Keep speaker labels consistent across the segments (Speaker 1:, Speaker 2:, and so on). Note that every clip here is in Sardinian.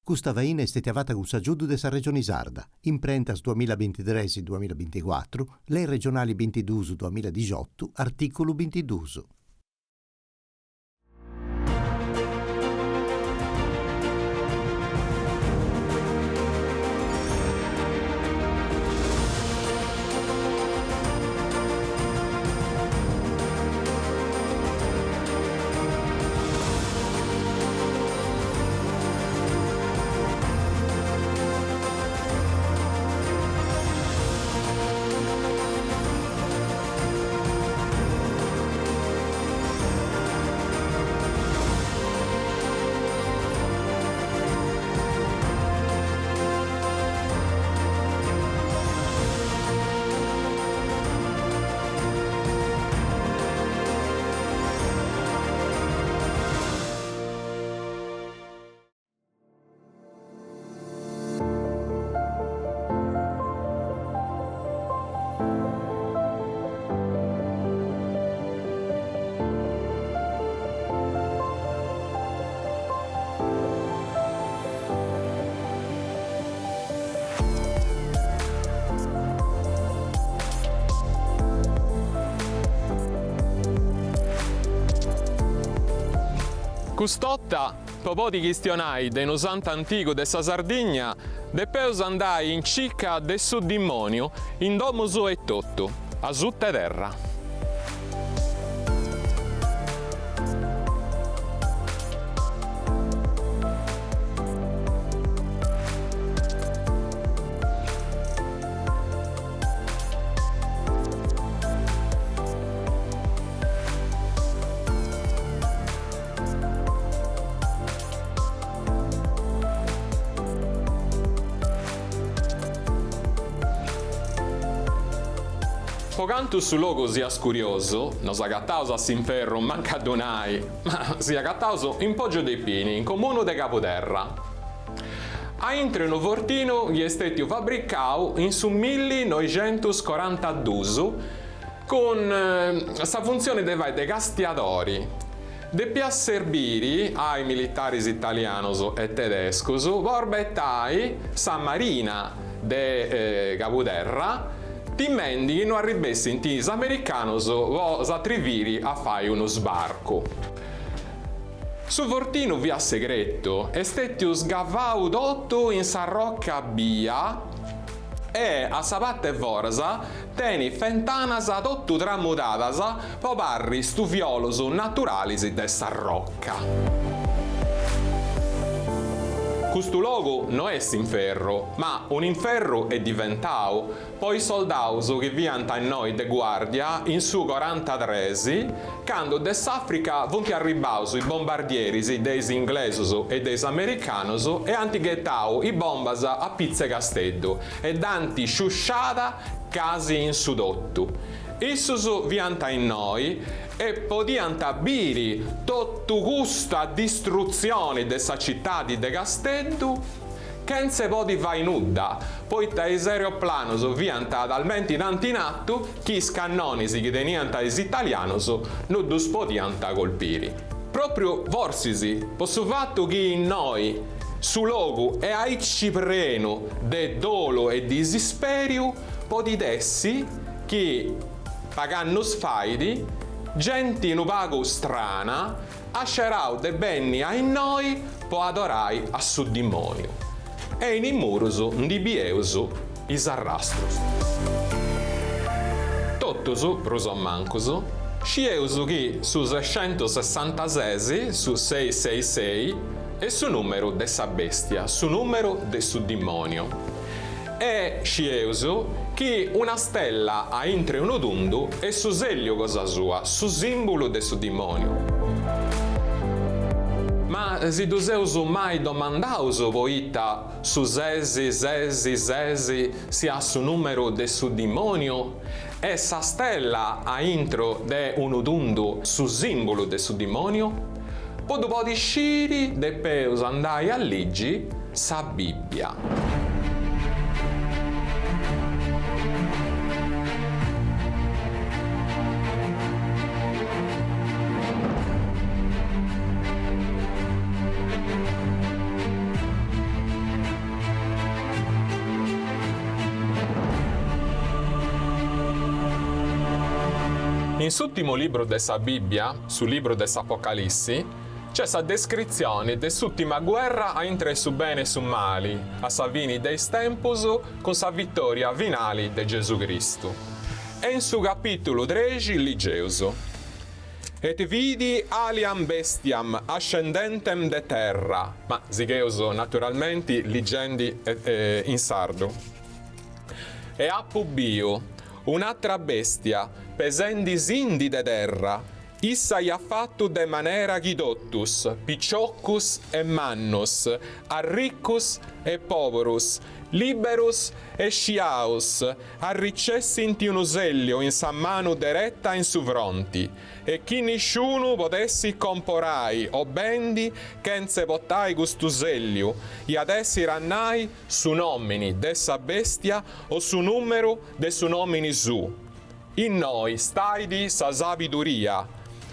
Speaker 1: Custa faina est stètia fata cun s'agiudu de sa Regioni Sarda, imprentas duamilla bintitres duamilla binticuatru, Lei regionali bintiduus duamilla dixiotu, artìculu bintiduus.
Speaker 2: Cust'orta, po podi chistionai de unu santu antigu de sa Sardigna, depeus andai in cica de su dimoniu in domu sua etotu, asuta 'e terra. Po cantu su logu siat curiosu, no s'agataus a s'inferru mancu a ddu nai, ma si agataus in Poggio dei Pini, in comunu de Cabuderra. Aintru 'e unu fortinu chi est stètiu fabricau in su millinoixentuscorantadus cun sa funtzioni de fai de castiadori, depiat serbiri a is militaris italianus e tedescus po orbetai sa marina de Cabuderra timendi chi no arribessint is americanus po s'atriviri a fai unu sbarcu. Su fortinu fiat segretu, est stètiu sgavau totu in sa roca bia e a sa parte 'e foras tenit fentanas totu tramudadas po parri stuviolus naturalis de sa roca. Custu logu no est s'inferru, ma un'inferru est diventau po is soldaus chi fiant innoi de guardia in su corantatres, candu de s'Africa funt arribbaus is bombardieris de is inglesus e de is americanus e ant ghetau is bombas a pitz' 'e Casteddu e dd'ant sciusciada casi in su totu. Issus fiant innoi e podiant biri totu custa distrutzioni de sa citadi de Casteddu chentze podi fai nudda, poita is aeroplanus fiant talmenti tanti in atu chi is cannonis chi teniant is italianus no ddus podiant colpiri. Propriu forsis po su fatu chi innoi su logu est aici prenu de dolu e disisperiu, podit essi chi pag'annus fait genti unu pagu strana at scerau de benni a innoi po adorai a su dimoniu e in is murus ndi bieus is arrastrus. Totus, prus o mancus, scieus chi su sescentusessantases, su seisseissei, est su numeru de sa bestia, su numeru de su dimoniu. E scieus chi una stella a intre unu tundu est su sèlliu cosa sua, su sìmbulu de su dimòniu. Ma si ddu seus mai domandaus poita su sesi sesi sesi siat su nùmeru de su dimòniu e sa stella a intro de unu tundu su sìmbulu de su dimòniu? Po ddu podi sciri depeus andai a ligi sa Bibbia. In s'ùrtimu libru de sa Bìbbia, su libru de s'Apocalissi, nc'est sa descritzioni de s'ùrtima guerra a intre su beni e su mali, a sa fini de is tempus, cun sa vitòria finali de Gesù Cristu. E in su capìtulu trexi ligeus, Et vidi aliam bestiam ascendentem de terra, ma sigheus naturalmenti ligendi in sardu. E apu biu un'atra bestia pesendisindi de terra, issa iat fatu de manera chi totus, piciocus e mannus, arricus e poburus, liberus e sciaus, arricessint unu sèlliu in sa manu dereta in su fronti, e chi nisciunu podessit comporai o bendi chentze potai custu sèlliu, iat èssiri a nai su nòmini de sa bèstia o su nùmeru de su nòmini suu. Innoi stait sa sabiduria.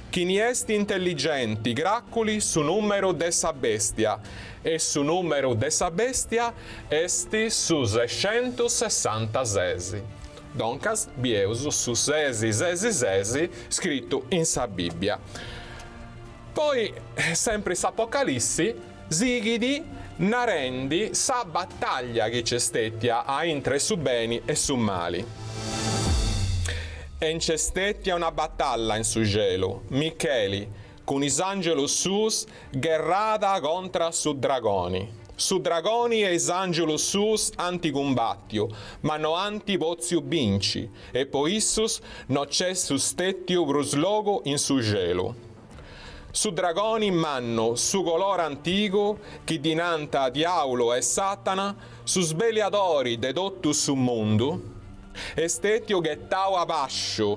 Speaker 2: Chini est intelligenti cràculi su nùmeru de sa bèstia, e su nùmeru de sa bèstia est su sescentussessantases. Doncas bieus su sesi sesi sesi scritu in sa Bìbbia. Poi, sempri s'Apocalissi sighit narendi sa bataglia chi nc'est stètia a intre su beni e su mali. E nc'est stètia una batalla in su celu, Micheli, cun is àngelus suus, gherràt contra su dragoni. Su dragoni e is àngelus suus ant cumbàtiu, ma no ant pòtziu binci, e po issus no nc'est stètiu prus logu in su celu. Su dragoni mannu, su colora antigu, chi ddi nant Diàulu e Sàtana, su sbeliadori de totu su mundu, est stètiu ghetau a bàsciu,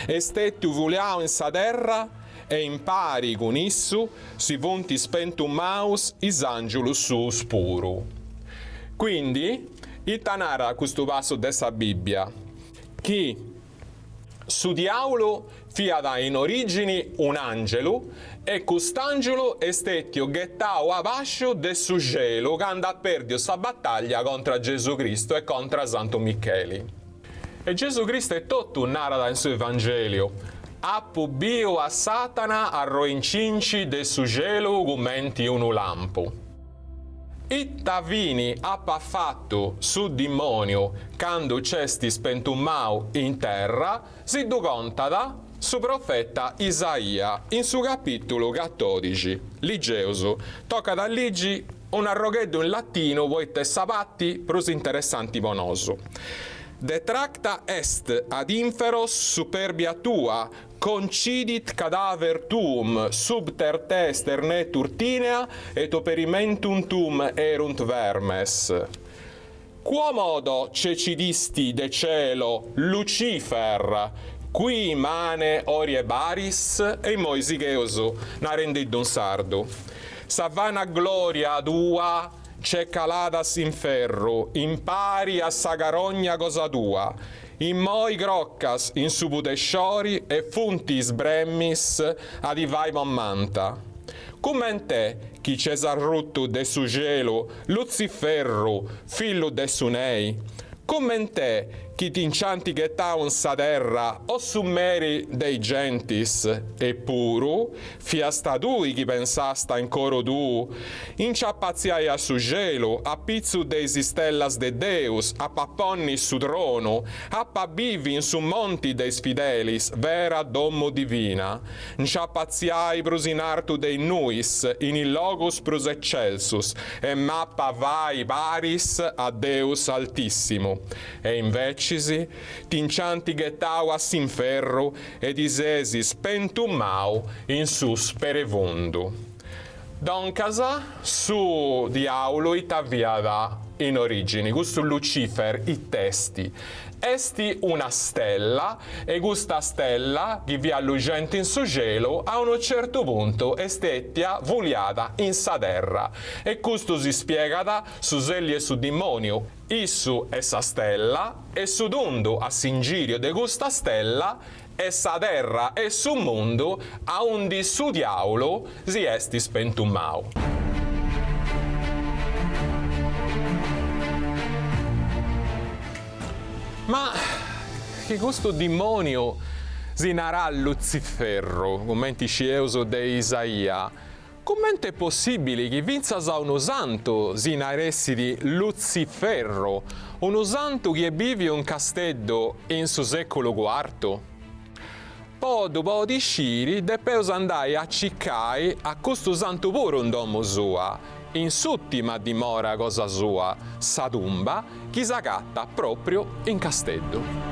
Speaker 2: est stètiu fuliau in sa terra e impari cun issu si funt spentumaus is àngiulus suus puru. Quindi, ita narat custu passu de sa Bìbbia? Chi Su diàulu fiat in orìgini un'àngelu e cust'àngelu est stètiu ghetau a bàsciu de su celu candu at pèrdiu sa batàllia contra Gesù Cristu e contra Santu Micheli. E Gesù Cristu etotu narat in su Evangèliu, Apu biu a Sàtana arroincinci de su celu cumenti unu lampu. Ita fini apat fatu su dimòniu candu nc'est spentumau in terra, si ddu contat su profeta Isaia in su capìtulu catòdixi. Ligeus, tocat a ligi un'arrogheddu in latinu poita est sa parti prus interessanti po nosu. Detracta est ad inferos superbia tua, Concidit cadaver tuum subter te sternetur tinea et operimentum tuum erunt vermes. Quomodo cecidisti de celo, Lucifer, qui mane oriebaris? E immoi sigheus narendiddu in sardu. Sa vana gloria tua nc'est calada a s'inferru, impari a sa carogna cosa tua, Immoi crocas in su pudesciori e funt is bremis a ti fai po manta. Cument'est chi ces arrutu de su celu, Lutziferru, fillu de su nei? Cument'est chi ti nc'ant ghetau in sa terra, o su meri de is gentis? Epuru, Fiasta tui chi pensasta in coru tuu, Nc'ap'atziai a su xelu, a pitzu de is istellas de Deus, ap'a ponni su tronu, ap'a bivi in su monti de is fidelis, vera domu divina. Nc'ap'atziai prus in artu de is nuis, in is logus prus eccelsus, e m'ap'a fai paris a Deus Altissimu. E invecis, ti nc'ant ghetau a s'inferru e ti ses spentumau in su sperefundu. Doncas, su diàulu ita fiat in orìgini? Custu Lucifer it'est? Est una stella e custa stella, chi fiat luxenti in su celu, a unu certu puntu est stètia fuliada in sa terra e custu si spiegat su sèlliu 'e su dimòniu, Issu est sa stella e su tundu a s'ingìriu de custa stella est sa terra e su mundu aundi su diàulu si est spentumau. Ma chi custu dimòniu. si narat Lutziferru, cumenti scieus de Isaia, cumenti est possibili chi fintzas a unu santu si naressit Lutziferru, unu santu chi est biviu in Casteddu in su seculu cuartu? Po ddu podi sciri depeus andai a circai a custu santu puru in domu sua, in s'ùtima dimora cosa sua, sa tumba, chi s'agatat pròpriu in Casteddu.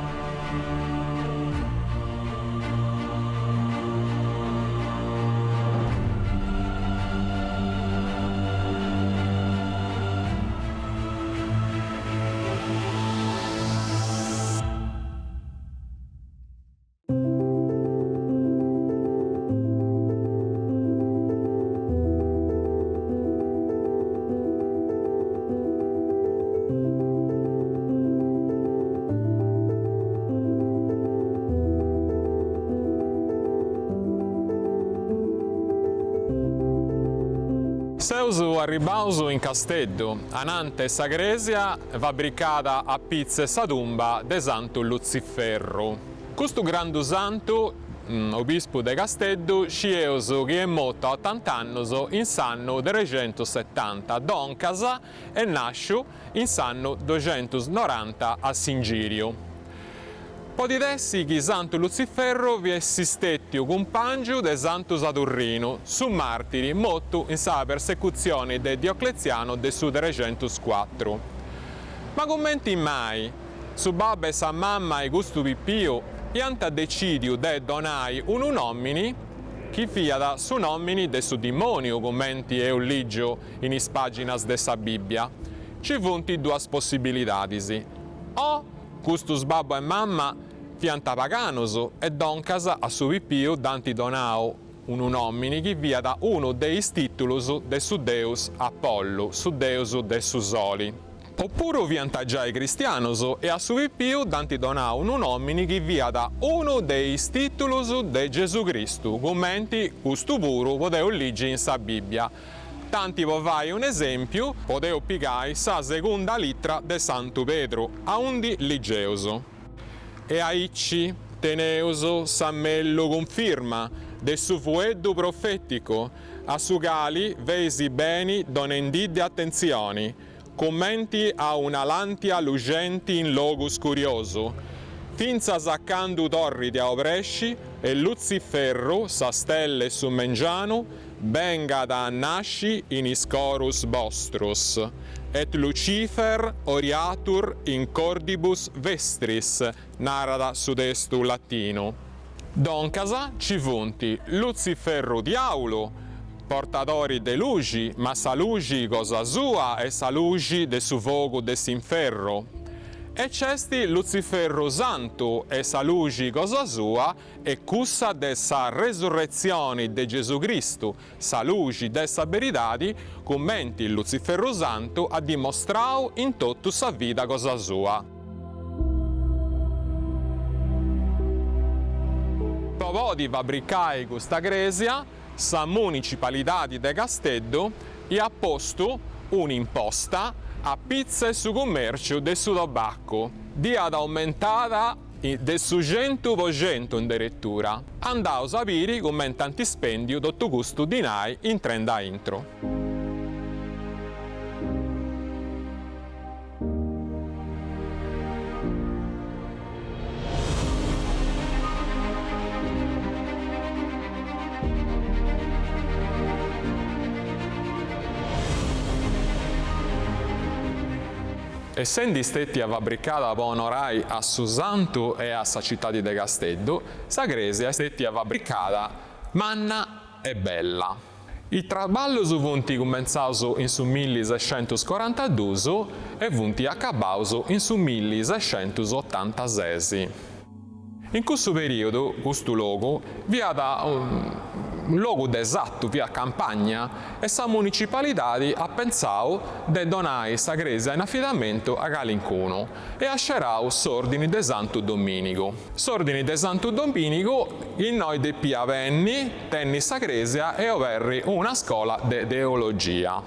Speaker 2: Seus arribbaus in Casteddu, anante sa crèsia fabricada a pitz e sa tumba de Santu Lutziferru. Custu grandu santu, obispu de Casteddu, scieus chi est motu a otant'annus in s'annu trexentussetanta, doncas est nàsciu in s'annu duxentusnoranta a s'ingìriu. Podit essi chi Santu Lutziferru fiessit stètiu cumpàngiu de Santu Sadurrinu, su màrtiri motu in sa persecutzioni de Diocletzianu de su trexentuscuatru. Ma cumenti mai Su babbu e sa mamma 'e custu pipiu iant decìdiu de donai unu nòmini chi fiat su nòmini de su dimòniu cumenti eus lìgiu in is pàginas de sa Bìbbia. Ci funt duas possibilidadis, o custus babbu e mamma fiant paganus e doncas a su pipiu dd'ant donau unu nòmini chi fiat unu de is tìtulus de su deus Apollu, su deus de su soli. Opuru fiant giai cristianus e a su pipiu dd'ant donau unu nòmini chi fiat unu de is tìtulus de Gesù Cristu, cumenti custu puru podeus ligi in sa Bìbbia. Tanti po fai un'esèmpiu, podeus pigai sa segunda litra de Santu Pedru, aundi ligeus. E aici teneus sa mellu cunfirma de su fueddu profèticu, a su cali feis beni donendiddi atentzioni, cumenti a una làntia luxenti in logu scuriosu, fintzas a candu torrit a obresci e Lutziferru, sa stella 'e su mengianu, bengat a nasci in is corus bostrus. Et Lucifer oriatur in cordibus vestris, narat su testu latinu. Doncas ci funt Lutziferru diàulu, portadori de luxi, ma sa luxi cosa sua est sa luxi de su fogu de s'inferru. E c'est Lutziferru santu e sa luxi cosa sua est cussa de sa resurretzioni de Gesù Cristu, sa luxi de sa beridadi, cumenti Lutziferru santu at dimostrau in totu sa vida cosa sua. Po podi fabricai custa crèsia, sa municipalidadi de Casteddu iat postu un'imposta a pitz e su cummèrciu de su tobacu, dd'iat aumentada de su 100% in deretura. Andaus a biri cumenti ant spèndiu totu custu dinai intrendi a intru. Essendi stètia fabricada po onorai a su santu e a sa citadi de Casteddu, sa crèsia est stètia fabricada manna e bella. Is traballus funt cumentzaus in su millisescentuscorantaduus e funt acabaus in su millisescentusotantases. In cussu perìodu custu logu fiat logu de satu, fiat campagna, e sa municipalidadi at pentzau de donai sa crèsia in afidamentu a calincunu e at scerau s'Òrdini de Santu Domìnigu. S'Òrdini de Santu Domìnigu innoi depiat benni, tenni sa crèsia e oberri una scola de teologia.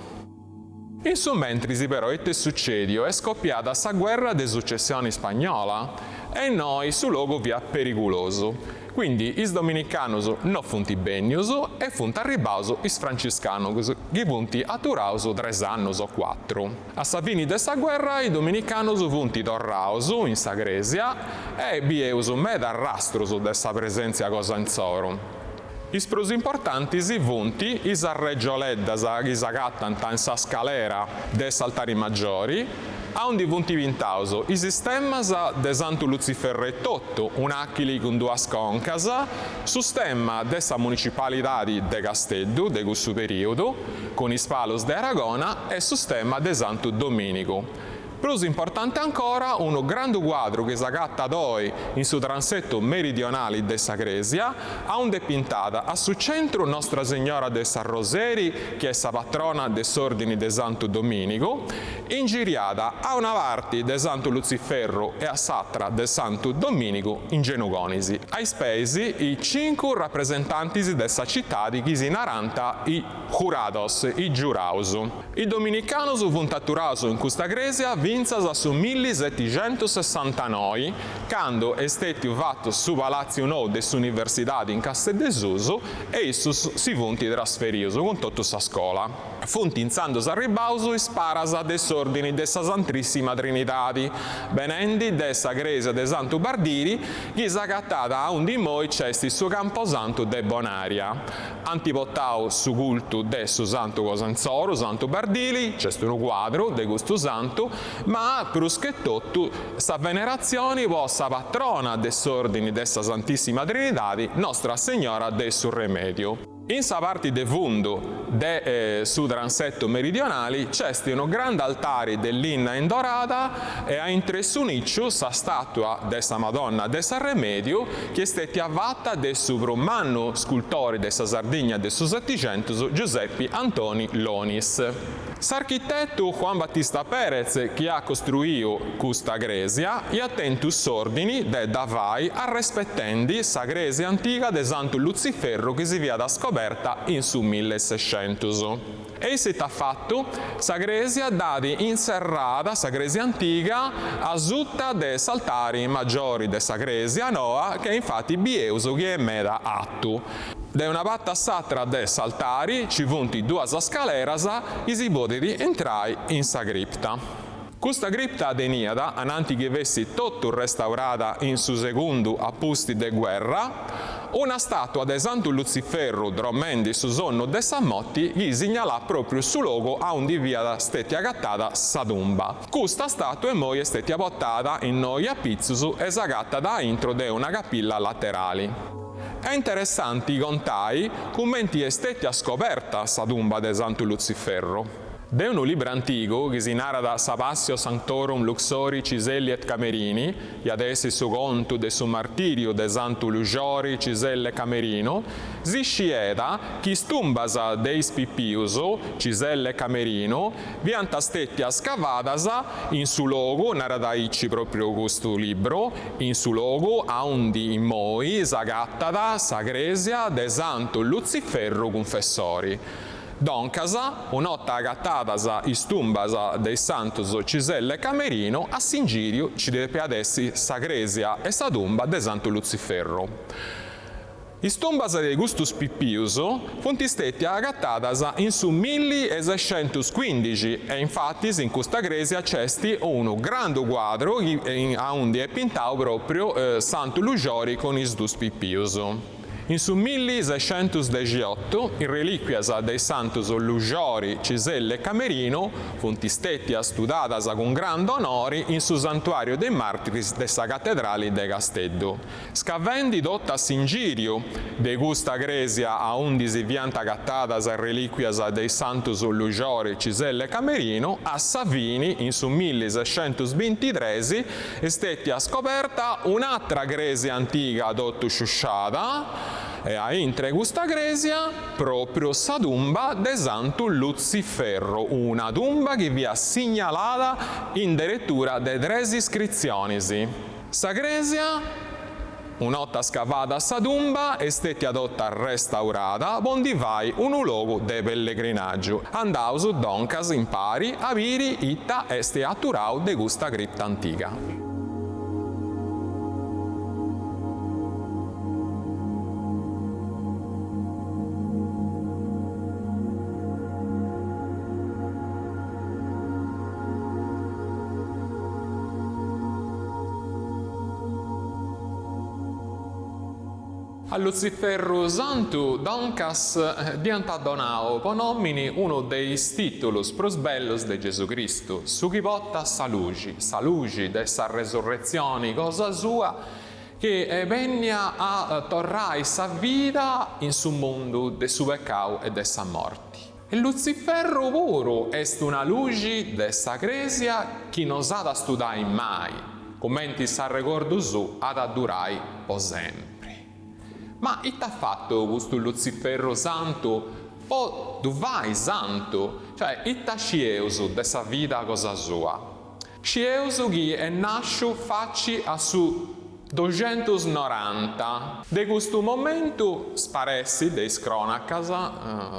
Speaker 2: In su mentris però ite est sucèdiu, est scopiada sa guerra de sucessioni spagnola e innoi su logu fiat perigulosu. Quindi is dominicanus no funt bennius e funt arribbaus is franciscanus chi funt aturaus tres annus o cuatru. A sa fini de sa guerra is dominicanus funt torraus in sa crèsia e bieus meda arrastrus de sa presèntzia cosa insoru. Is prus importantis funt is arregioleddas chi s'agatant in sa scalera de s'altari maggiori, aundi funt pintaus is stemmas de Santu Lutziferru etotu, un'àchili cun duas concas, su stemma de sa municipalidadi de Casteddu de cussu perìudu, cun is palos de Aragona e su stemma de Santu Domìnigu. Prus importante ancora, unu grandu cuadru chi s'agatat oi in su transetu meridionali de sa crèsia, aundi est pintada a su centru Nostra Signora de s'Arroseri, chi est sa patrona de s'Òrdini de Santu Domìnigu, ingiriada a una parti de Santu Lutziferru e a s'atra de Santu Domìnigu in genugonis, a is peis is cincu rapresentantis de sa citadi chi si narant is Jurados, is giuraus. Is dominicanus funt aturaus in custa crèsia fintzas a su millisetixentussessantanoi, candu est stètiu fatu su palàtziu nou de s'Universidadi in Casteddu 'e Susu e issus si funt trasferius cun totu sa scola. Funt intzandus arribbaus is paras de s'Òrdini de sa Santrissima Trinidadi, benendi de sa crèsia de Santu Bardili chi s'agatat aundi immoi nc'est su Camposantu de Bonaria. Ant portau su cultu de su santu cosa insoru, Santu Bardili, nc'est unu cuadru de custu santu, ma prus che totu sa veneratzioni po sa patrona de s'Ordini de sa Santissima Trinidadi, Nostra Segnora de su Remediu. In sa parti de fundu de su transettu meridionali nc'est unu grandu altari de linna indorada e a intre su nìciu sa stàtua de sa Madonna de s'Arremèdiu chi est stètia fata de su prus mannu scultori de sa Sardigna de su Setixentus Giuseppi Antoni Lonis. S'architetu Juan Battista Perez chi at costruiu custa crèsia iat tentu s'òrdini de dda fai arrespetendi sa crèsia antiga de Santu Lutziferru chi si fiat scoberta in su millesescentus. E isse ita at fatu? Sa crèsia dd'at inserrada, sa crèsia antiga, asuta de s'altari maggiori de sa crèsia noa, che infati bieus chi est meda atu. De una parti a s'atra de s'altari ci funt duas scaleras chi si podit intrai in sa cripta. Custa cripta teniat, ananti chi fessit totu restaurada in su segundu a pustis de guerra, una statua de Santu Lutziferru dromendi su sonnu de sa moti chi signalàt propriu su logu aundi fiat stetia agatada sa tumba. Custa statua immoi est stetia portada innoi apitzus e s'agatat aintru de una capilla laterali. Est interessanti contai cumenti est stetia scoberta sa tumba de Santu Lutziferru. De unu libru antigu chi si narat sa Passio Sanctorum Luxori Ciselli et Camerini, iat essi su contu de su martiriu de Santu Luxori, Ciselle e Camerinu, si sciet chi is tumbas de is pipius, Ciselle e Camerinu, fiant stètias scavadas in su logu, narat aici pròpriu custu libru, in su logu aundi immoi s'agatat sa crèsia de Santu Lutziferru Cunfessori. Doncas, un'orta agatadas is tumbas de is santus Ciselle e Camerinu, a s'ingìriu ci depiat essi sa crèsia e sa tumba de Santu Lutziferru. Is tumbas de custus pipius funt stètias agatadas in su milli-e-sescentus-cuindixi e infatis in custa crèsia nc'est unu grandu cuadru aundi est pintau pròpriu Santu Luxori cun is dus pipius. In su millisescentusdexiotu is relìquias de is santus Luxori, Ciselli e Camerinu funt stètias studadas cun grandu onori in su Santuàriu de is Màrtiris de sa Catedrali de Casteddu. Scavendi totu a s'ingìriu de custa crèsia aundi si fiant agatadas is relìquias de is santus Luxori, Ciselli e Camerinu, a sa fini, in su millisescentusbintitres, Est stètia scoberta un'atra crèsia antiga totu sciusciada e a intre custa crèsia pròpriu sa tumba de Santu Lutziferru, una tumba chi fiat signalada in deretura de tres iscritzionis. Sa crèsia, un'orta scavada sa tumba, est stètia tota restaurada po ndi fai unu logu de pellegrinàgiu. Andaus doncas impari a biri ita est aturau de custa cripta antiga. A Lutziferru Santu, doncas, dd'iant donau po nòmini unu de is tìtulus prus bellus de Gesù Cristu, su chi portat sa luxi, sa luxi de sa resurretzioni cosa sua chi est bènnia a torrai sa vida in su mundu de su pecau e de sa morti. E Lutziferru puru est una luxi de sa Crèsia chi no s'at a studai mai, cumenti s'arregordu suu at a durai po sempri. Ma ita at fatu custu Lutziferru santu po ddu fai santu? Cioè, ita scieus de sa vida cosa sua? Scieus chi est nàsciu faci a su doxentusnoranta. De custu momentu sparessit de is crònacas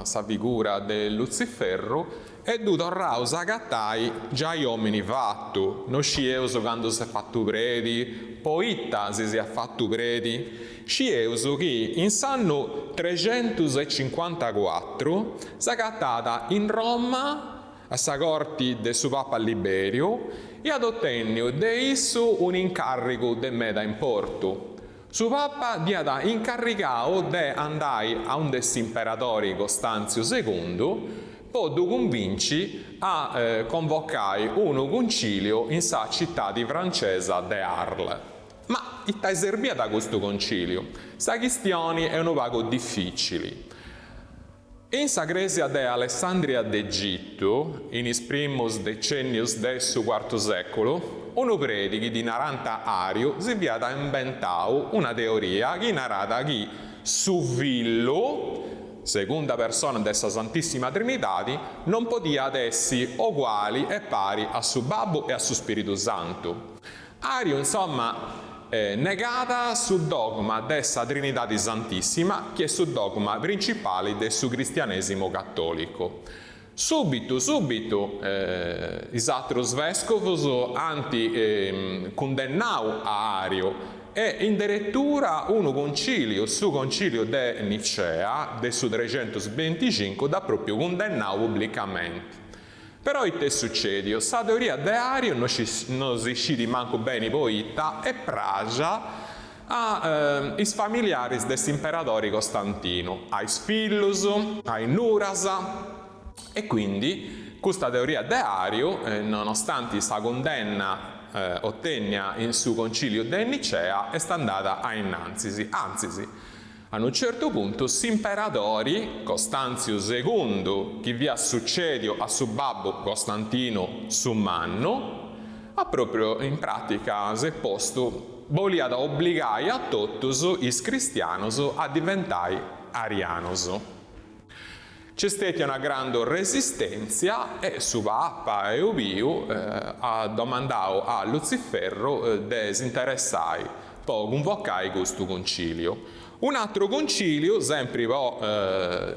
Speaker 2: sa figura de Lutziferru e ddu torraus a agatai giai òmini fatu, no scieus candu s'est fatu predi, poita si siat fatu predi, scieus chi in s'annu trexentuscincuantacuatru s'agatat in Roma a sa corti de su Papa Liberiu, iat otènniu de issu un'incàrrigu de meda importu. Su Papa dd'iat incarrigau de andai aunde s'imperadori Costàntziu segundu po ddu cunvinci a convocai unu cuncìliu in sa citadi francesa de Arles. Ma ita serbiat custu concìliu? Sa chistioni est unu pagu difìcili. In sa crèsia de Alessandria d'Egitu, in is primus decennius de su cuartu sèculu, unu predi chi ddi narànt Ariu si fiat imbentau una teoria chi naràt chi su Fillu, segunda persona de sa Santissima Trinidadi, non podiat essi oguali e pari a su Babbu e a su Spiritu Santu. Ariu, insomma, negat su dogma de sa Trinidadi Santissima, chi est su dogma principali de su cristianesimu catolicu. Subitu subitu is atrus vescovus ant cundennau a Ariu e in deretura unu conciliu, su conciliu de Nicea de su trexentusbinticincu, dd'at propriu cundennau publicamenti. Però ite est sucediu? Sa teoria de Ariu no no si scit mancu beni poita est praxa a is familiaris de s'imperadori Costantinu, a is fillus, a is nuras, e quindi custa teoria de Ariu, nonostanti sa cundenna otennia in su conciliu de Nicea, est andada a innantzis, antzis, A unu certu puntu s'imperadori Costàntziu segundu, chi fiat sucèdiu a su babbu Costantinu su Mannu, at pròpriu in pràtica s'est postu, boliat obligai a totus is cristianus a diventai arianus. Nc'est stètia una grandu resistèntzia e su Papa Eubiu at domandau a Lutziferru de s'interessai po cunvocai custu conciliu. Un'atru conciliu, sempri po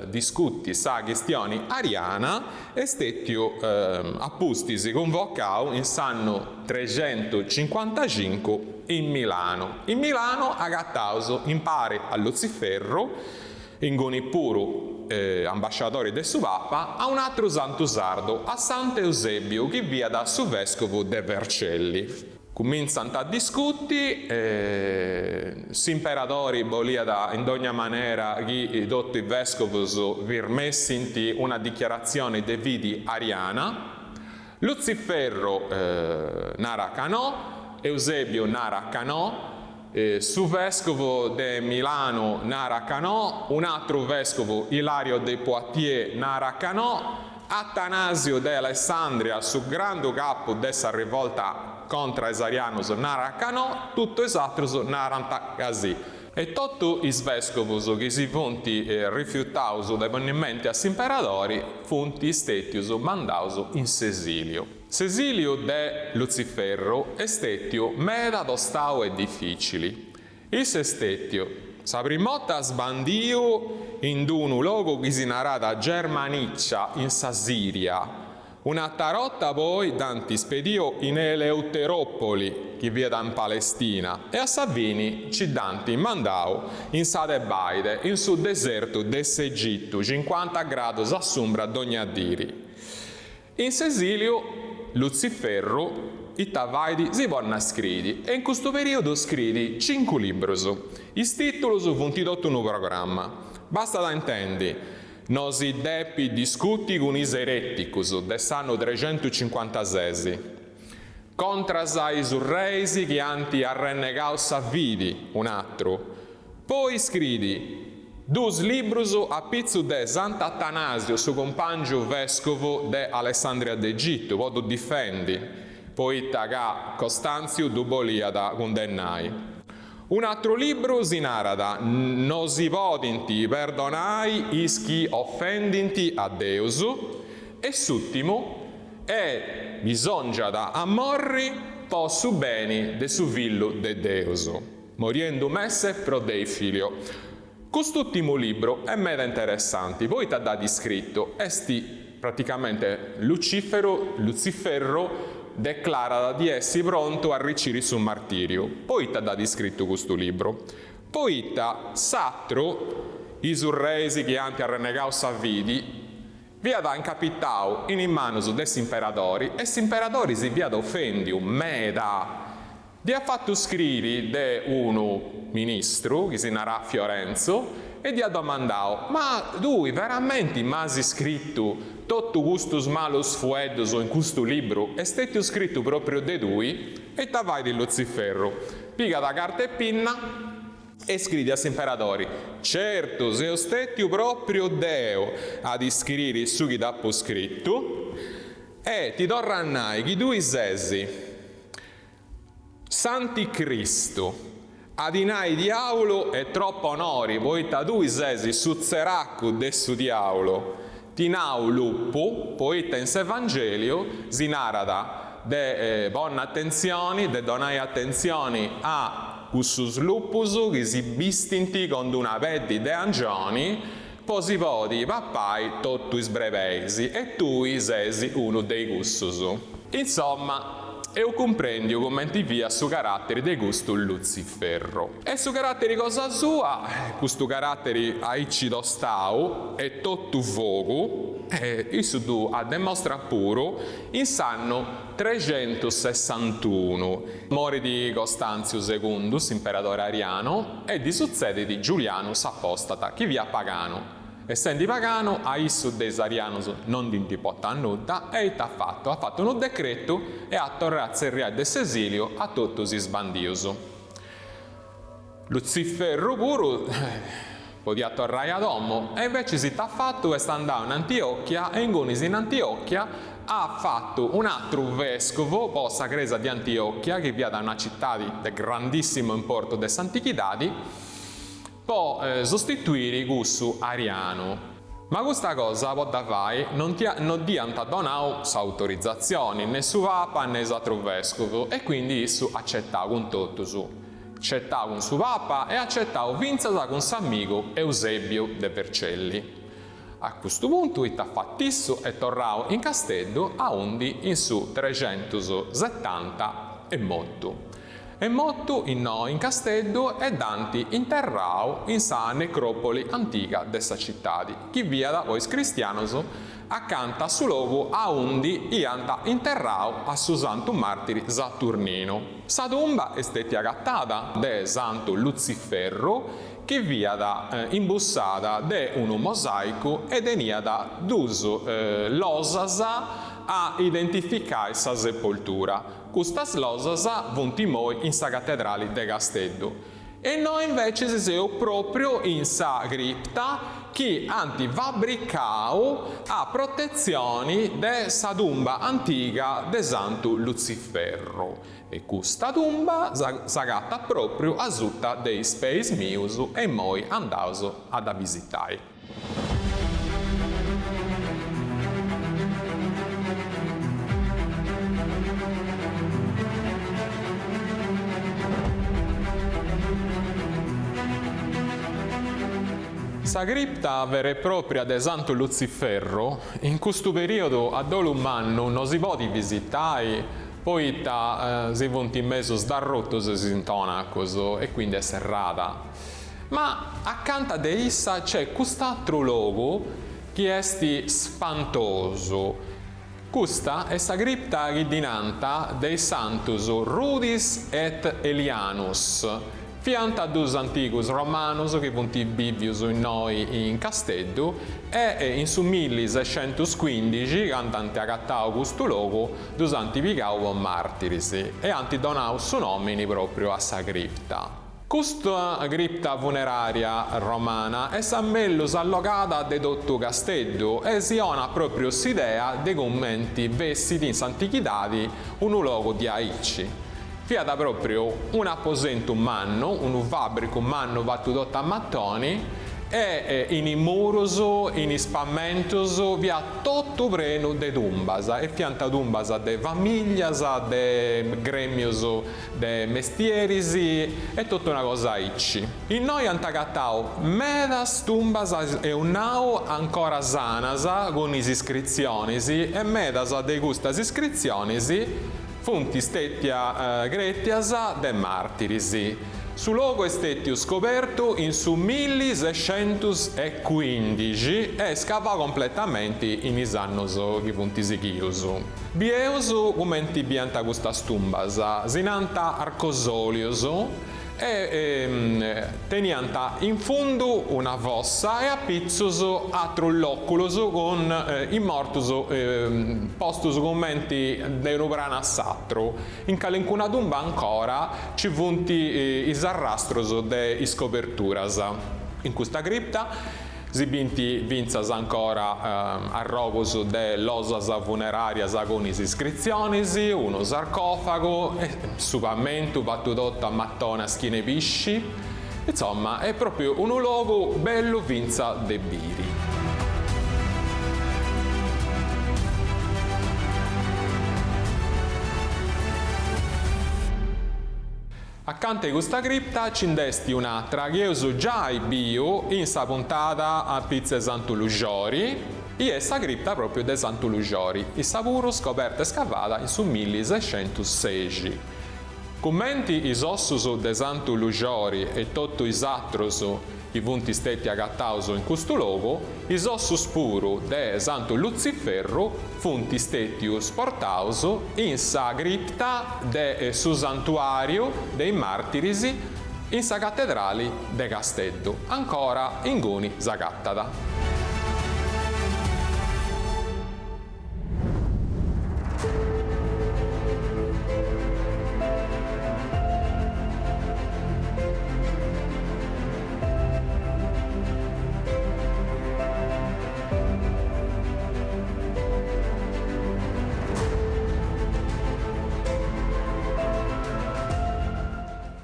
Speaker 2: discuti sa chistioni ariana, est stètiu a pustis cunvocau in s'annu trexentucincuantacincu in Milanu. In Milanu agataus impari a Lutziferru, Inguni puru, ambasciadori de su Papa, a un'atru santu sardu, a Sant'Eusebiu chi fiat su vescovu de Vercelli. Cumintzant a discuti, s'imperadori boliat in dogna manera chi totu is vescovus firmessint una dichiaratzioni de fidi ariana. Lutziferru narat ca no, Eusebiu narat ca no, Su vèscovu de Milanu narat ca no, un'atru vèscovu, Ilario de Poitiers, narat ca no, Atanasiu de Alessandria, su grandu capu de sa rivolta contra a is arianus, narat ca no, totu is atrus narant ca si. E totu is vèscovus chi si funt rifiutaus de ponni menti a s'imperadori funt stètius mandaus in s'esiliu. S'esiliu de Lutziferru est stètiu meda tostau e dificili. Issu est stètiu sa prima 'orta sbandiu in d-unu logu chi si narat Germaniccia in sa Siria. Un'atara 'orta poi dd'ant spediu in Eleuteropoli, chi fiat in Palestina, e a sa fini nci dd'ant mandau in sa Tebaide, in su desertu de s'Egitu, cincuanta gradus a s'umbra dogna diri. In s'esiliu, Lutziferru Ita fait? Si ponit a scriri e in custu periodu scriit cincu librus. Is titulus funt totu unu programma. Bastat a intendi, No si depit discuti cun is ereticus de s'annu trexentucincuantases. Contras a is urreis chi ant arrennegau sa fidi, un'atru. Poi scriit dus librus a pitzu de Sant'Atanasiu, su cumpàngiu vèscovu de Alessandria d'Egitu, po ddu difendi, poita ca Costàntziu ddu boliat cundennai. Un'atru libru si narat No si podint perdonai is chi ofendint a Deus e s'ùtimu E bisòngiat a morri po su beni de su Fillu de Deus, Moriendum esse pro Dei Filio. Cust'ùtimu libru est meda interessanti poita dd'at iscritu est praticamente Luciferu, Lutziferru declarat di essi prontu a arriciri su martiriu. Poita dd'at iscritu custu libru? Poita s'atru, is urreis chi ant arrennegau sa fidi, fiat incapitau in is manus de s'imperadori e s'imperadori si fiat ofendiu meda. Dd'iat fatu scriri de unu ministru chi si naràt Fiorenzo e dd'iat domandau, Ma tui veramenti m'as scritu totu custus malus fueddus in custu libru? Est stetiu scritu propriu de tui? E ita fait Lutziferru? Pigat carta e pinna e scriit a s'imperadori, Certu, seu stetiu propriu deu a ti scriri su chi t'apu scritu e ti torru a nai chi tui ses S'Anticristu, a ti nai diaulu est tropu onori poita tui ses su tzeracu de su diaulu, ti nau lupu poita in s'Evangeliu si narat de ponni atentzioni, de donai atentzioni a cussus lupus chi si bistint cun d'una peddi de angioni po si podi papai totu is brebeis e tui ses unu de cussus. Insomma, eus cumprendiu cumenti fiat su caratteri de custu Lutziferru. E su caratteri cosa sua, custu caratteri aici tostau e totu fogu, issu ddu addemostrat puru in s'annu trexentusessantunu. Morit Costàntziu segundu, s'imperadore arianu, e ddi sutzedit Giulianu s'Apòstata, chi fiat paganu. Essendi paganu, a issu de is arianus non ddi ndi importat nudda, e ita at fatu? At fatu unu decretu e at torrau a tzerriai de s'esiliu a totus is bandius. Lutziferru puru podiat torrai a domo e invecis ita at fatu est andau in Antiochia e ingunis in Antiochia at fatu un'atru vescovu po sa cresa di Antiochia chi fiat una citadi de grandissimu importu de s'antichidadi po sostituiri cussu arianu. Ma custa cosa po dda fai non no dd'iant donau s'autorizatzioni ne su papa ne s'atru vescovu e quindi issu at certau cun totus. Certau cun su papa e at certau fintzas cun s'amigu Eusebiu de Vercelli. A custu puntu ita at fatu issu est torrau in Casteddu aundi in su trexentussetanta est motu. Est motu innoi in Casteddu e dd'ant interrau in sa necròpoli antiga de sa citadi, chi fiat po is cristianus acanta a su logu aundi iant interrau a su santu màrtiri Saturninu. Sa tumba est stètia agatada de Santu Lutziferru chi fiat imbussada de unu mosàicu e teniat dus losas a identificai sa sepoltura. Custas losas funt immoi in sa catedrali de Casteddu. E innoi invecis seus propriu in sa cripta chi ant fabricau a protetzioni de sa tumba antiga de Santu Lutziferru. E custa tumba s'agatat propriu asuta de is peis mius e immoi andaus a dda visitai. Sa cripta vera e propria de Santu Lutziferru in custu periodu a dolu mannu no si podit visitai poita si funt mesu sdarrutus is intonacus e quindi est serrada. Ma acanta de issa c'est cust'atru logu chi est spantosu. Custa est sa cripta chi ddi nant de is santus Rudis et Elianus. Fiant dus antigus romanus chi funt bìvius innoi in Casteddu e in su millisescentuscuindixi, candu ant agatau custu logu, ddus ant pigau po màrtiris e ant donau su nòmini pròpriu a sa cripta. Custa cripta funerària romana est sa mellus allogada de totu Casteddu e si 'onat pròpriu s'idea de cumenti fessit in s'antichidadi unu logu diaici. Fiat pròpriu un'aposentu mannu, unu fàbricu mannu fatu totu a matoni e in is murus, in is pamentus fiat totu prenu de tumbas e fiant tumbas de famìllias, de grèmius de mestieris e totu una cosa aici. Innoi ant agatau medas tumbas eus nau ancora sanas cun is iscritzionis e medas de custas iscritzionis funt stètia crètias de màrtiris. Su logu est stètiu scobertu in su millisescentuscuindixi e scavau completamenti in is annus chi funt sighius. Bieus cumenti biant custas tumbas, si nant arcosòlios e teniant in fundu una fossa e a pitzus atrus lòculos cun is mortus postus cumenti de unu pranu a s'atru. In calincuna tumba ancora ci funt is arrastrus de is coberturas. In custa cripta Si bint fintzas ancora arrogus de losas funeràrias cun is iscritzionis, unu sarcòfagu, su pamentu fatu totu a matonas chin 'e pisci, insoma est pròpriu unu logu bellu fintzas de biri. Acanta 'e custa cripta ci nd'est un'atra chi eus giai biu in sa puntada a pitz 'e Santu Luxori, i est sa cripta pròpriu de Santu Luxori, issa puru scoberta e scavada in su millisescentussexi. Cumenti is ossus de Santu Luxori e totu is atrus chi funt steti agataus in custu logu, is ossus puru de Santu Lutziferru funt stetius portaus in sa cripta de su Santuàriu de is Màrtiris in sa Catedrali de Casteddu, ancora inguni s'agatat.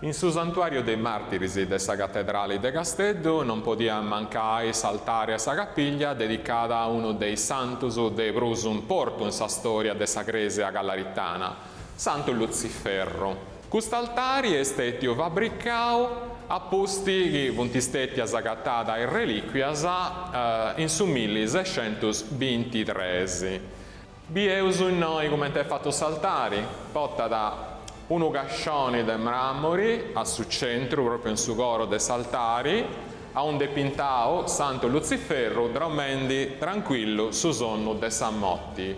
Speaker 2: In su Santuàriu de is Màrtiris de sa Catedrali de Casteddu non podiat mancai s'altari e sa capiglia dedicada a unu de is santus de prus importu in sa stòria de sa crèsia callaritana, Santu Lutziferru. Cust'altari est stètiu fabricau a pusti chi funt stètias agatadas is relìquias in su millisescentusbintitres. Bieus innoi cumenti est fatu s'altari, portat unu cascioni de mràmuri a su centru, pròpriu in su coro de s'altari, aundi est pintau Santu Lutziferru dromendi trancuillu su sonnu de sa moti.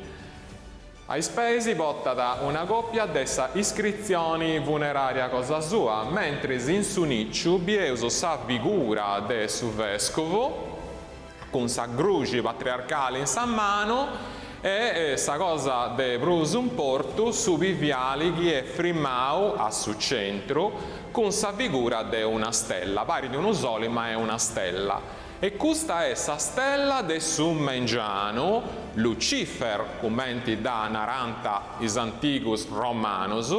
Speaker 2: A is peis portat una còpia de sa iscritzioni funerària cosa sua, mentris in su nìciu bieus sa figura de su vèscovu, cun sa gruxi patriarcali in sa manu e sa cosa de prus importu su piviali chi est frimau a su centru cun sa figura de una stella, parit unu soli ma est una stella e custa est sa stella de su mengianu, Lucifer cumenti dda narant is antigus romanus,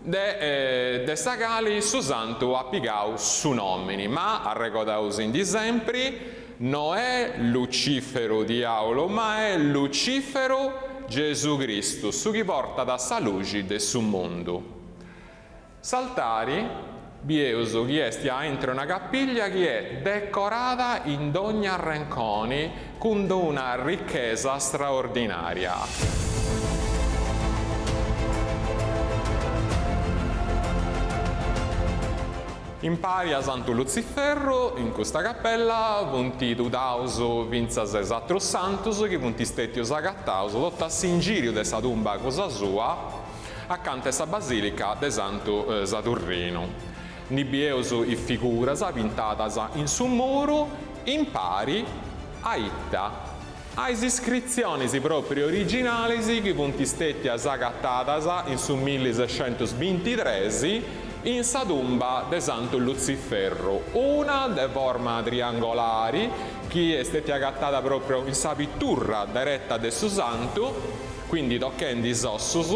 Speaker 2: de de sa cali su santu at pigau su nòmini, ma arregodausindi sempri, no est Luciferu diàulu, ma est Luciferu Gesù Cristu, su chi portat sa luxi de su mundu. S'altari, bieus chi est aintru 'e una capiglia chi est decorada in dogna arrenconi cun d'una richesa straordinaria. Impari a Santu Lutziferru, in custa capella funt tudaus fintzas is atrus santus chi funt stètius agataus totu a s'ingìriu de sa tumba cosa sua, acanta 'e sa basìlica de Santu Sadurrinu. Ndi bieus is figuras pintadas in su muru impari a ita? A is iscritzionis pròpriu originalis chi funt stètias agatadas in su millisescentusbintitres in sa tumba de Santu Lutziferru, una de forma triangolari chi est stètia agatada pròpriu in sa piturra dereta de su santu, quindi tochendi is ossus,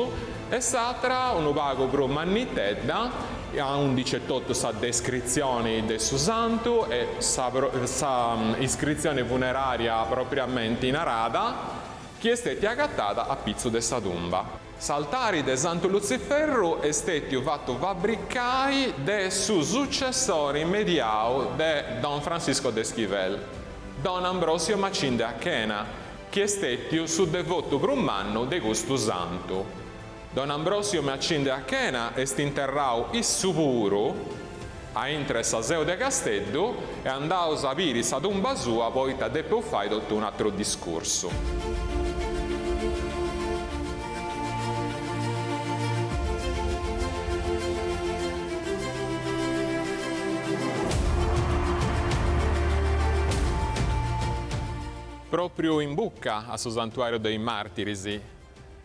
Speaker 2: e s'atra unu pagu prus mannitedda, aundi c'est totu sa descritzioni de su santu e sa sa iscritzioni funeraria propriamenti narada, chi est stetia agatada a pitzu de sa tumba. S'altari de Santu Lutziferru est stetiu fatu fabricai de su sucessori immediau de Don Francisco de Esquivel, Don Ambrosio Machin de Achena, chi est stetiu su devotu prus mannu de custu santu. Don Ambrosio Machin de Achena est interrau issu puru a intre sa Seu de Casteddu e andaus a biri sa tumba sua poita depeus fai totu un'atru discursu. Pròpriu in buca a su Santuàriu de is Màrtiris,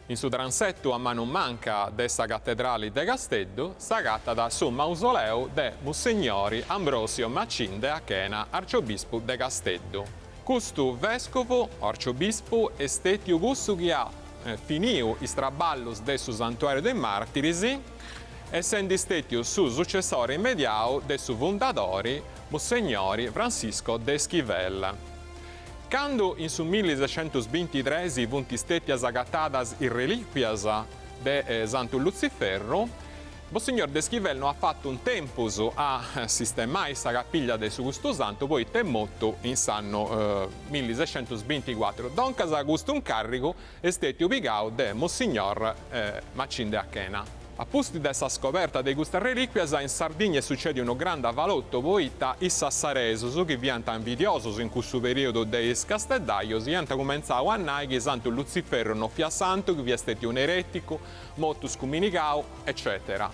Speaker 2: in su transetu a manu manca de sa Catedrali de Casteddu, s'agatat su mausoleu de Mussegnori Ambrosio Machin de Achena, arciobispu de Casteddu. Custu vèscovu o arciobispu est stètiu cussu chi at finiu is traballus de su Santuàriu de is Màrtiris, essendi stètiu su sucessori immediau de su fundadori Mussegnori Francisco de Esquivel. Candu in su millisescentusbintitres funt stètias agatadas is relìcuias de Santu Lutziferru, Monsignor de Esquivel no at fatu in tempus a sistemai sa capiglia de su custu santu poita est mortu in s'annu millisescentusbinticuatru, doncas custu incàrrigu est stètiu pigau de Monsignor Machin de Achena. A pustis de sa scoberta de custas relìcuias, in Sardigna est sucèdiu unu grandu avalotu poita is sassaresus, chi fiant invidiosus in cussu perìodu de is casteddajos, iant cumentzau a nai chi Santu Lutziferru no fiat santu, chi fiat stètiu un'erèticu, mortu scuminigau, eccètera.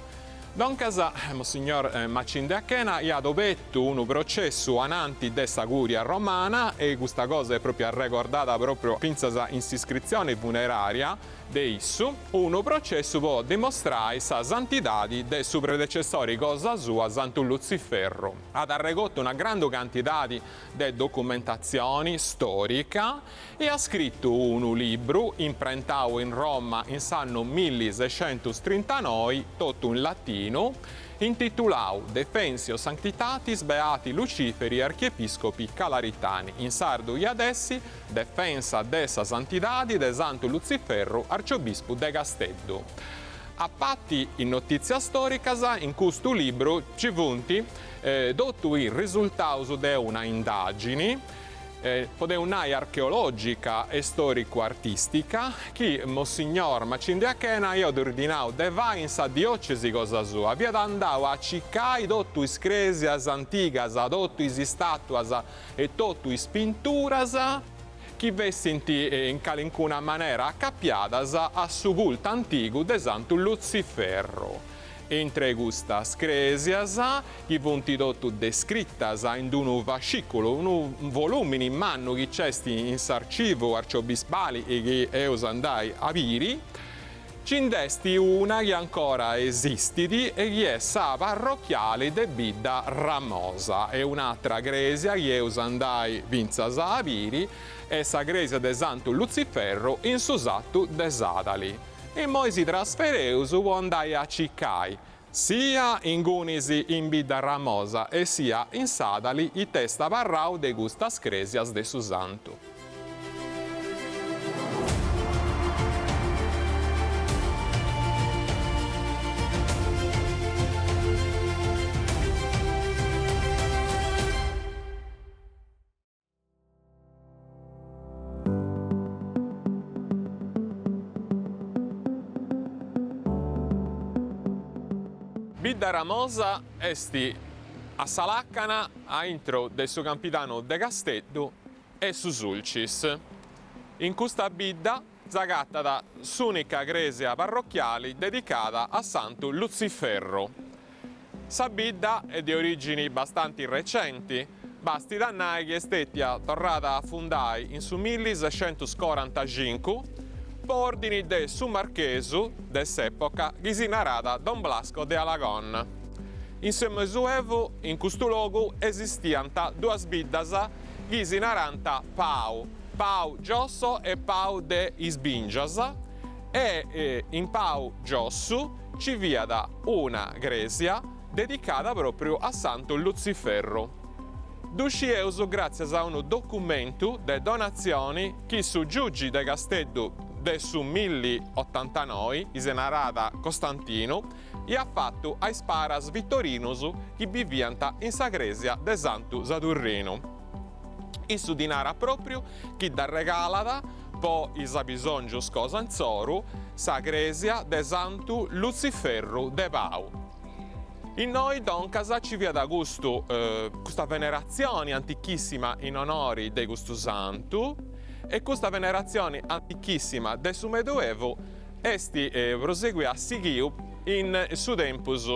Speaker 2: Doncas, Monsignor Machin de Achena iat obertu unu processu ananti de sa Curia Romana e custa cosa est pròpriu arregordada pròpriu fintzas in s'iscritzioni funeraria de issu, unu processu po dimostrai sa santidadi de su predecessori cosa sua Santu Lutziferru. At arregotu una grandu cantidadi de documentatzioni storica e at scritu unu libru imprentau in Roma in s'annu millisescentusstrintanoi, totu in latinu, intitulau Defensio Sanctitatis Beati Luciferi Archiepiscopi Calaritani, in sardu iat essi Defensa de sa Santidadi de Santu Lutziferru Arciobispu de Casteddu. A pati is notìtzias stòricas, in custu libru ci funt totu is risultaus de una indàgini, podeus nai archeològica e stòricu-artìstica, chi Monsignor Macin de Achena iat ordinau de fai in sa diòcesi cosa sua, fiat andau a circai totu is crèsias antigas, totu is istàtuas e totu is pinturas chi fessint in calincuna manera acapiadas a su cultu antigu de Santu Lutziferru. Intre custas crèsias, chi funt totu descritas in unu fascìculu, unu volùmini mannu chi nc'est in s'arcivu arciobispali e chi eus andai a biri, Ci nd'est una chi ancora esistit e chi est sa parrochiali de Bidda Ramosa e un'atra crèsia chi eus andai fintzas a biri est sa crèsia de Santu Lutziferru in su satu de Sàdali. Immoi si trasfereus po andai a circai sia ingunis in Bidda Ramosa e sia in Sàdali it'est abarrau de custas crèsias de su santu. Bidda Ramosa est. A sa làcana a intro de su Campidanu de Casteddu e su Sulcis. In custa bidda s'agatat s'ùnica crèsia parrochiali dedicada a Santu Lutziferru. Sa bidda est de orìgini bastanti recenti, bastit a nai chi est stètia torrada a fundai in su millisescentuscorantacincu po òrdini de su marchesu de s'època chi si naràt Don Blasco de Alagon. In su Mesuevu in custu logu esistiant duas biddas chi si narànt Pau, Pau Giosso e Pau de is Bìngias e in Pau Giossu ci fiat una crèsia dedicada pròpriu a Santu Lutziferru. Ddu scieus gràtzias a unu documentu de donatzioni chi su giugi de Casteddu de su milli otantanoi, chi si naràt Costantinu, iat fatu a is paras vitorinus chi biviant in sa crèsia de Santu Sadurrinu. Issu ddi narat pròpriu chi dd'arregalat po is abisòngius cosa insoru sa crèsia de Santu Lutziferru de Pau. Innoi doncas ci fiat custu custa veneratzioni antichissima in onori de custu santu e custa veneratzioni antichissima de su Medioevu est proseguia sighiu in su tempus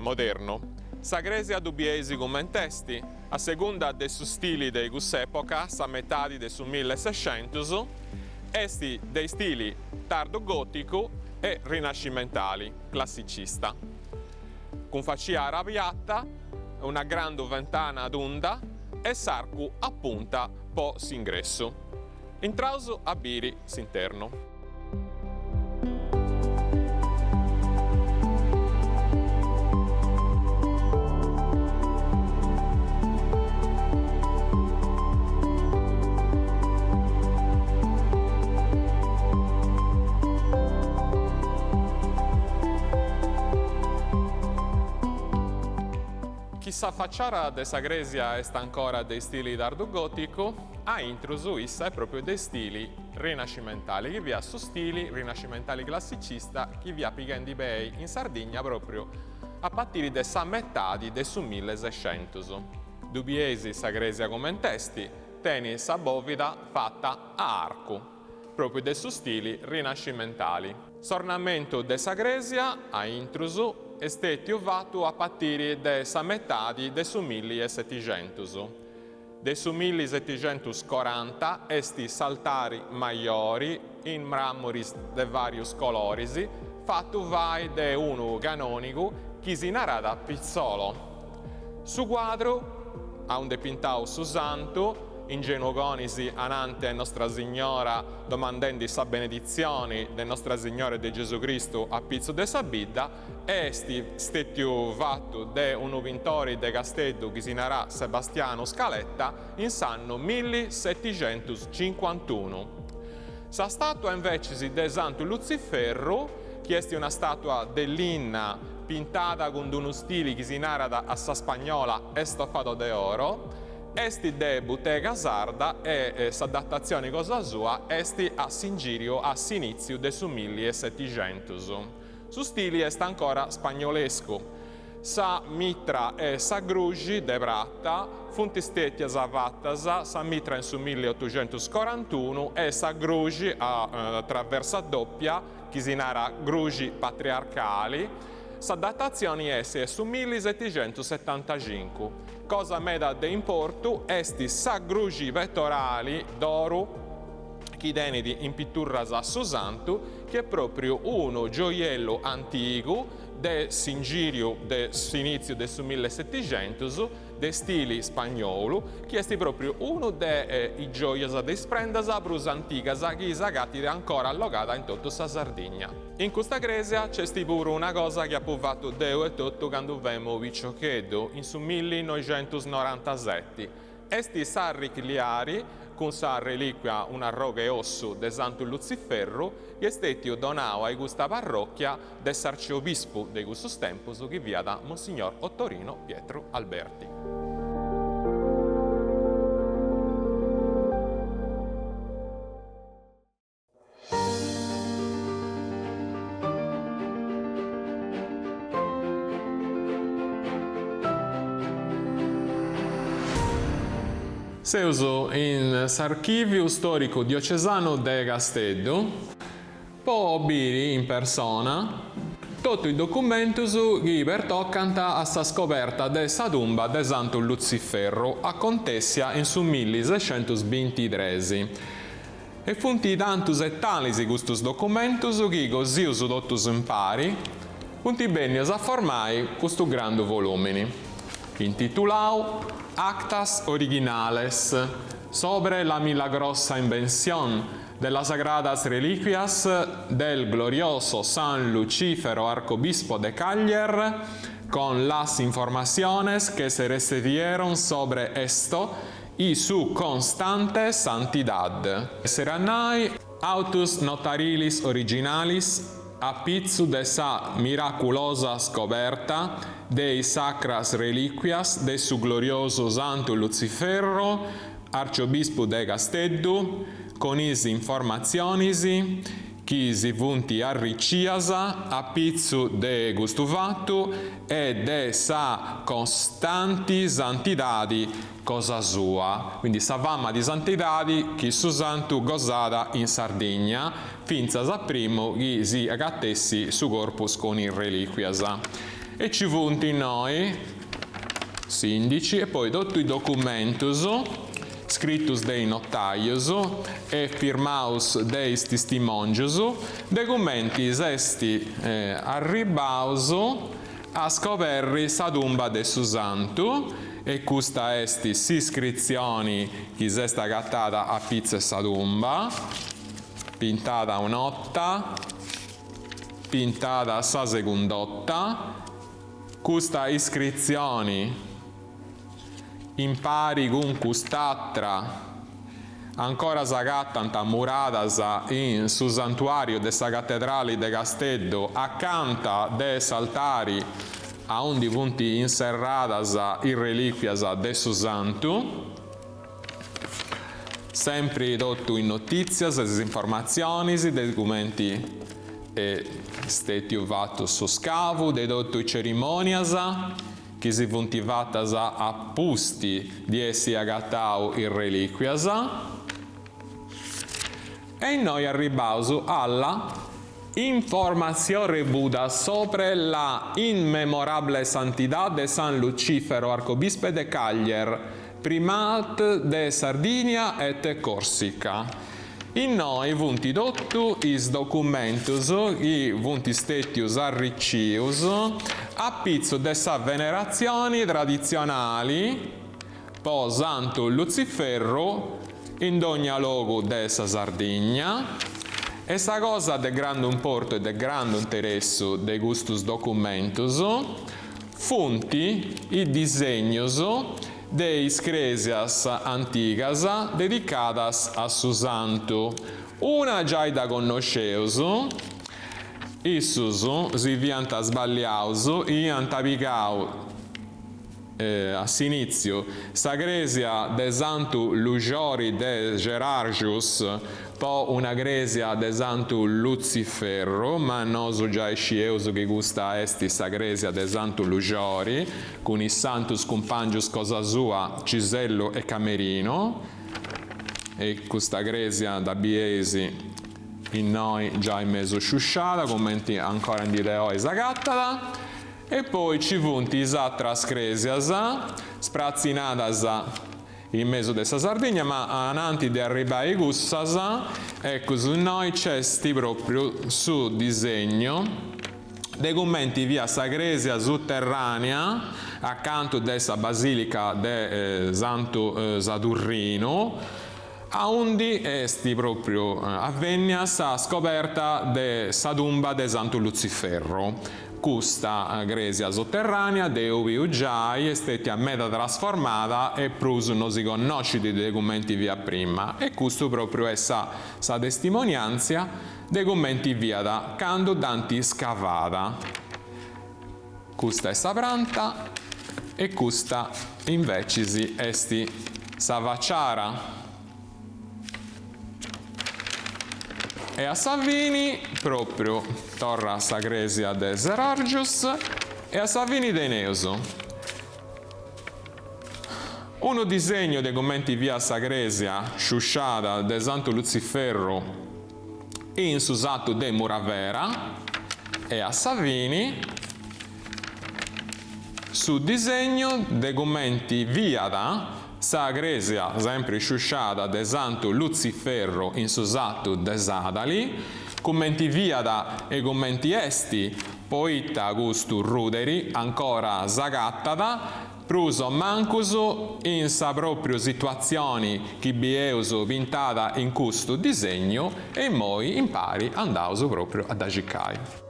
Speaker 2: modernu. Sa crèsia ddu bieis cument'est, a segunda de su stili de cuss'epoca, sa metadi de su millesescentus, est de stili tardu goticu e rinascimentali, classicista, cun faciara piata, una grandu ventana tunda e s'arcu a punta po s'ingressu. Intraus a biri s'internu. Chi sa faciara de sa crèsia est ancora de istili tardu gòticu, a intrus issa est pròpriu de istili rinascimentali, chi fiat su stili rinascimentali classicista chi fiat pighendi pei in Sardigna pròpriu a partiri de sa metadi de su millesescentus. Ddu bieis sa crèsia coment'est, tenit sa bòvida fata a arcu, pròpriu de su stili rinascimentali. S'ornamentu de sa crèsia, a intrus, est stètiu fatu a partiri de sa metadi de su millisetixentus. De su millisetixentuscoranta est s'altari majori in mràmuris de vàrius coloris, fatu fai de unu canònigu chi si narat Pizzolo. Su cuadru, aundi pintau su santu, in genugonis ananti a Nostra Signora domandendi sa beneditzioni de Nostra Signora e de Gesù Cristu a pitzu de sa bidda, Est stètiu fatu de unu pintori de Casteddu chi si naràt Sebastianu Scaletta in s'annu millisetixentuscincuantunu. Sa stàtua invecis de Santu Lutziferru, chi est una stàtua de linna pintada cun unu stili chi si narat a sa spagnola estofado de oro, est de butega sarda e sa datatzioni cosa sua est a s'ingìriu a s'inìtziu de su millisetixentus. Su stili est ancora spagnolescu. Sa mitra e sa gruxi de prata funt stètias fatas, sa mitra in su milliotuxentuscorantunu e sa gruxi a traversa dòpia, chi si narat gruxi patriarcali, sa datatzioni est su millisetixentussetantacincu. Cosa meda de importu est sa gruxi petorali d'oru, chi tenit in piturras su santu, chi est pròpriu unu gioiellu antigu de s'ingìriu de s'inìtziu de su millisetixentus, de stili spagnolu, chi est pròpriu unu de is gioias de is prendas prus antigas chi s'agatit ancora allogada in totu sa Sardigna. In custa crèsia nc'est puru una cosa chi apu fatu deu etotu candu femu piciocheddu, in su millinoixentusnorantaseti, Est s'arricliari cun sa relìquia un'arroga 'e ossu de Santu Lutziferru chi est stètiu donau a custa parròchia de s'arciobispu de cussus tempus chi fiat Monsignor Ottorino Pietro Alberti. Seus in s'Archìviu Stòricu Diocesanu de Casteddu po biri in persona totu is documentus chi pertocant a sa scoberta de sa tumba de Santu Lutziferru acontèssia in su millisescentusbintitres. E funt tantus e talis custus documentus chi, cosius totus impari, funt bennius a formai custu grandu volùmini, intitulau Actas originales sobre la milagrosa invención de las sagradas reliquias del glorioso San Lucifero Arcobispo de Caglier con las informaciones que se recibieron sobre esto y su constante santidad. Est a nai autus notarilis originalis a pitzu de sa miraculosa scoberta de is sacras reliquias de su gloriosu Santu Lutziferru, arciobispu de Casteddu, cun is informatzionis chi si funt arricias a pitzu de custu fatu e de sa costanti santidadi cosa sua, quindi sa fama di santidadi chi su santu gosat in Sardigna fintzas a primu chi si agatessi su corpus cun is reliquias. E ci funt innoi s'indici e poi totu is documentus scritus de is notaius e firmaus de is tistimongius de cumenti s'est arribbaus a scoberri sa tumba de su santu e custa est s'iscritzioni chi s'est agatada a pitzu 'e sa tumba, pintada un'ota, pintada sa segund'ota, custa iscritzioni impari cun cust'atra ancora s'agatant muradas in su santuàriu de sa Catedrali de Casteddu acanta de s'altari aundi funt inserradas is relìcuias de su santu. Sempri totu is notìtzias, is informatzionis de cumenti est stètiu fatu su scavu, de totu is cerimònias chi si funt fatas a pusti di essi agatau is reliquias. E innoi arribbaus alla información rebuda sobre la inmemorable santidad de San Lucifero arcobispe de Caglier, primat de Sardinia et Corsica. Innoi funt totu is documentus chi funt stètius arricius a pitzu de sa veneratzioni traditzionali po Santu Lutziferru in dogna logu de sa Sardigna e sa cosa de grandu importu e de grandu interessu de custus documentus funt is disegnus de is crèsias antigas dedicadas a su santu. Una giai dda connosceus, issus si fiant sballiaus i iant pigau a s'inìtziu sa crèsia de Santu Luxori de Geràrgius po una crèsia de Santu Lutziferru, ma nosu giai scieus chi custa est sa crèsia de Santu Luxori, cun is santus cumpàngius cosa sua Cisellu e Camerinu, e custa crèsia dda bieis innoi giai mesu sciusciada, cumenti ancora in dì de oi s'agatat, e poi ci funt is atras crèsias spratzinadas in mesu de sa Sardigna, ma ananti de arribai cussas, ecus innoi nc'est propriu su disegnu de cumenti fiat sa crèsia suterrànea acantu de sa Basìlica de Santu Sadurrinu, aundi est pròpriu avènnia sa scoberta de sa tumba de Santu Lutziferru. Custa crèsia soterrànea, deu biu giai, est stètia meda trasformada e prus no si connoscit de cumenti fiat prima e custu pròpriu est sa sa testimoniàntzia de cumenti fiat candu dd'ant scavada. Custa est sa pranta e custa invecis est sa faciara. E a sa fini, propriu, torra sa cresia de Serargius e a sa fini teneus. Unu disegnu de cumenti fiat sa crèsia sciusciada de Santu Lutziferru in su satu de Muravera e a sa fini su disegnu de cumenti fiat sa crèsia sempri sciusciada de Santu Lutziferru in su satu de Sàdali, cumenti fiat e cumenti est, poita custu ruderi ancora s'agatat prus o mancus in sa pròpriu situatzioni chi bieus pintada in custu disegnu e immoi impari andaus pròpriu a dda circai.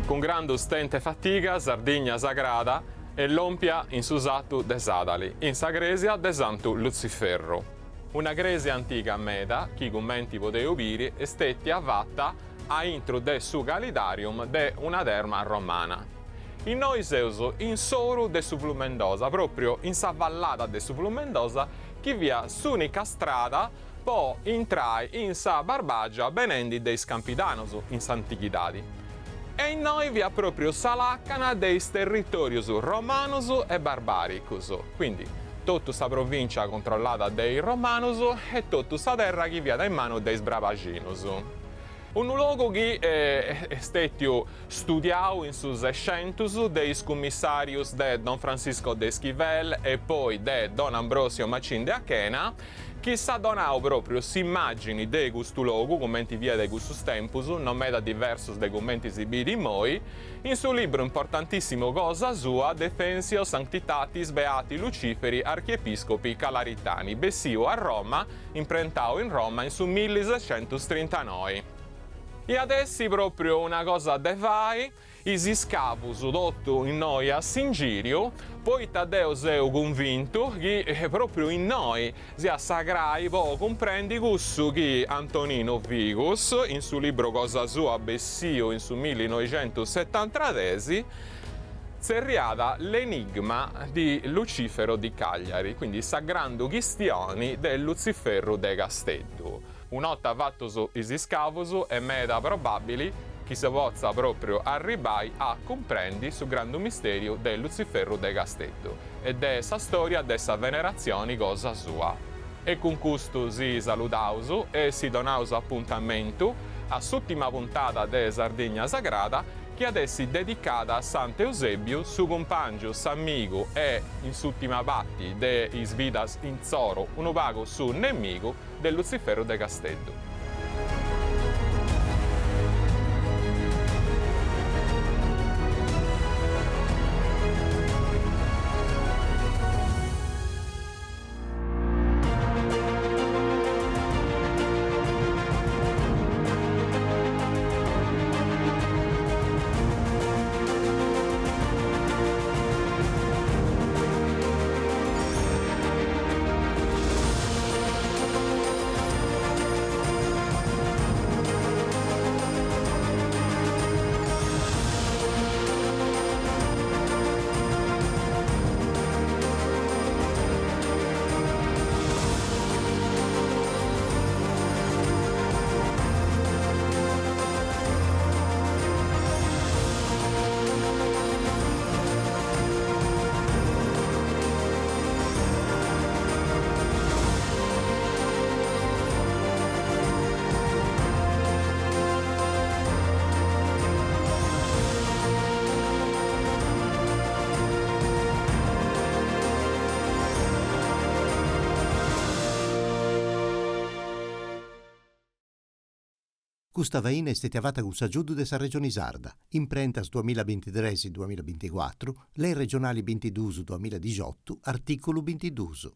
Speaker 2: Cun grandu stenta e fatiga Sardigna Sagrada est lòmpia in su satu de Sàdali, in sa crèsia de Santu Lutziferru. Una crèsia antiga meda chi, cumenti podeus biri, est stètia fata a intru de su calidarium de una terma romana. Innoi seus in s'oru de su Flumendosa, pròpriu in sa vallada de su Flumendosa, chi fiat s'ùnica strada po intrai in sa Barbàgia benendi de is Campidanos in s'antighidadi. E innoi fiat pròpriu sa làcana de is territòrius romanus e barbàricus, quindi totu sa provìncia controllada de is romanus e totu sa terra chi fiat in manu de is brabaxinus. Unu logu chi est stètiu studiau in su Sescentus de is cummissàrius de Don Francisco de Esquivel e poi de Don Ambrosio Machin de Achena, chi s'at donau pròpriu s'immàgini de custu logu, cumenti fiat de cussus tempus, no meda diversus de cumenti si bit immoi, in su libru importantissimu cosa sua Defensio Sanctitatis Beati Luciferi Archiepiscopi Calaritani, bessiu a Roma imprentau in Roma in su millisescentustrintanoi. Iat essi pròpriu una cosa de fai is iscavus totu innoi a s'ingìriu, poita deu seu cunvintu chi pròpriu innoi siat sa crai po cumprendi cussu chi Antonino Figus, in su libru cosa sua bessiu in su millinoixentussetantatres, Tzerriada L'enigma di Lucifero di Cagliari, quindi sa grandu chistioni de Lutziferru de Casteddu. Un'orta fatus is iscavus est meda probabili chi si potzat propriu arribai a cumprendi su grandu misteriu de Lutziferru de Casteddu e de sa storia de sa veneratzioni cosa sua. E cun custu si saludaus e si donaus apuntamentu a s'utima puntada de Sardigna Sagrada chi at essi dedicada a Sant'Eusebiu, su cumpàngiu, s'amigu e, in s'ùrtima parti de is vidas intzoru, unu pagu su nemigu de Lutziferru de Casteddu.
Speaker 1: Custa faina est stètia fata cun s'agiudu de sa Regioni Sarda, Imprentas duamilla bintitres duamilla binticuatru, Lei regionali bintiduus duamilla dixiotu, artìculu bintiduus.